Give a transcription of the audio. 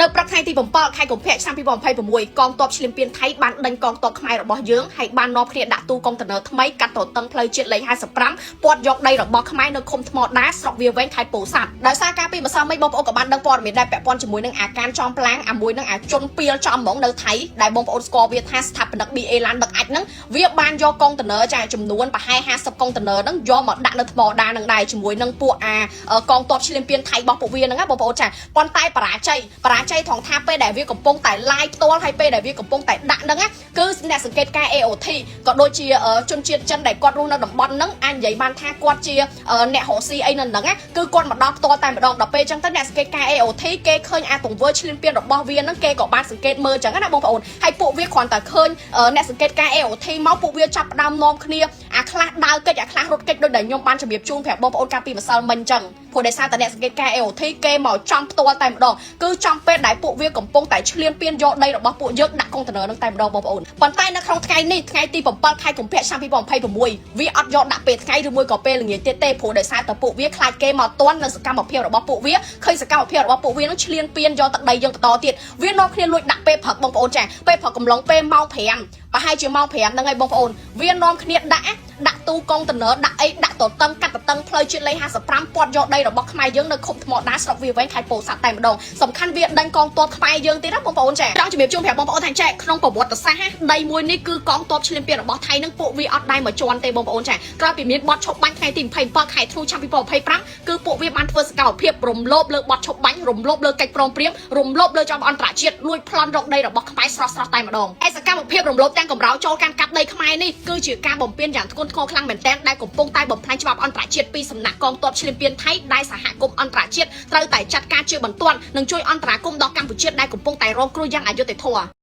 នៅព្រឹកថ្ងៃទី7ខែកុម្ភៈឆ្នាំ2026កងទ័ពឈ្លានពានថៃបានដេញកងទ័ពខ្មែររបស់យើងហើយបាននាំគ្នាដាក់ទូកុងតឺន័រថ្មីកាត់ទទឹងផ្លូវជាតិលេខ55ពាត់យកដីរបស់ខ្មែរនៅឃុំថ្មដាស្រុកវាលវែងខេត្តពោធិ៍សាត់ដោយសារការពីម្សិលមិញបងប្អូនក៏បានដឹងព័ត៌មានដែរពាក់ព័ន្ធជាមួយនឹងអាការចំផ្លាងអាមួយនឹងអាជនពីលចំហ្មងនៅថៃដែលបងប្អូនស្គាល់វាថាស្ថាបនិក BA ឡានដឹកអាចហ្នឹងវាបានយកកុងតឺន័រចាចំនួនប្រហែល50កុងតឺន័រហ្នឹងយកមកដាក់នៅថ្មដានឹងដែរជាមួយនឹងពួកអាកងទ័ពឈ្លានពានថៃរបស់ពួកវាហ្នឹងណាបងប្អូនចាប៉ុន្តែបរាជ័យបរាជ័យថងថាពេលដែលវាកំពុងតែ live ផ្ទាល់ហើយពេលដែលវាកំពុងតែដាក់ហ្នឹងណាគឺអ្នកសង្កេតការ AOT ក៏ដូចជាជនជាតិចិនដែលគាត់រស់នៅតំបន់ហ្នឹងអាចនិយាយបានថាគាត់ជាអ្នករកស៊ីអីនៅហ្នឹងណាគឺគាត់មកដល់ផ្ទាល់តែម្ដងដល់ពេលអញ្ចឹងទៅអ្នកសង្កេតការ AOT គេឃើញអាទង្វើឈ្លានពានរបស់វាហ្នឹងគេក៏បានសង្កេតមើលអញ្ចឹងណាបងប្អូនហើយពួកវាគ្រាន់តែឃើញអ្នកសង្កេតការ AOT មកពួកវាចាប់ផ្ដើមនាំគ្នាអាខ្លះដើរកិច្ចអាខ្លះរត់កិច្ចដូចដែលខ្ញុំបានជម្រាបជូនប្រាប់បងប្អូនកាលពីម្សិលមិញអញ្ចឹងព្រោះដោយសារតែអ្នកសង្កេតការ AOT គេមកចំផ្ទាល់តែម្ដងគឺចំពេលដែលពួកវាកំពុងតែឈ្លានពានយកដីរបស់ពួកយើងដាក់កុងតឺន័រនឹងតែម្ដងបងប្អូនប៉ុន្តែនៅក្នុងថ្ងៃនេះថ្ងៃទី7ខែកុម្ភៈឆ្នាំ2026វាអត់យកដាក់ពេលថ្ងៃឬមួយក៏ពេលល្ងាចទៀតទេព្រោះដោយសារតែពួកវាខ្លាចគេមកទាន់នៅសកម្មភាពរបស់ពួកវាឃើញសកម្មភាពរបស់ពួកវានឹងឈ្លានពានយកទឹកដីយើងបន្តទៀតវានាំគ្នាលួចដាក់ពេលព្រឹកបងប្អូនចាពេលព្រឹកកំឡុងពេលម៉ោង5ប្រហែលជាម៉ោង5ហ្នឹងហើយបងប្អូនវានាំគ្នាដាក់ដាក់ទូកុងតឺន័រដាក់អីដាក់តតឹងកាត់តតឹងផ្លូវជាតិលេខ55ពាត់យកដីរបស់ខ្មែរយើងនៅឃុំថ្មដាស្រុកវាលវែងខេត្តពោធិ៍សាត់តែម្ដងសំខាន់វាដេញកងទ័ពខ្មែរយើងទៀតណាបងប្អូនចាចង់ជំរាបជូនប្រាប់បងប្អូនថាចែកក្នុងប្រវត្តិសាស្ត្រដីមួយនេះគឺកងទ័ពឈ្លានពានរបស់ថៃនឹងពួកវាអត់ដែរមកជន់ទេបងប្អូនចាក្រោយពីមានបទឈប់បាញ់ថ្ងៃទី27ខែធ្នូឆ្នាំ2025គឺពួកវាបានធ្វើសកម្មភាពរំលោភលើបទឈប់បាញ់រំលោភលើកិច្ចព្រមព្រៀងរំលោភលើច្បាប់អន្តរជាតិលួចប្លន់រកដីរបស់ខ្មែរស្រស់ស្រស់តែម្ដងឯសកម្មភាពរំលោភទាំងកម្រោលចូលកាន់កាប់ដីខ្មែរនេះគឺជាការបំពានយ៉ាងធ្ងន់ធ្ងរខ្លាំងមែនទែនដែលកំពុងតែបំផ្លាញច្បាប់អន្តរជាតិពីសំណាក់កងទ័ពឈ្លានពានថៃដែលសហគមន៍អន្តរជាតិត្រូវតែចាត់ការជាបន្ទាន់និងជួយអន្តរាគមន៍ដល់កម្ពុជាដែលកំពុងតែរងគ្រោះយ៉ាងអយុត្តិធម៌។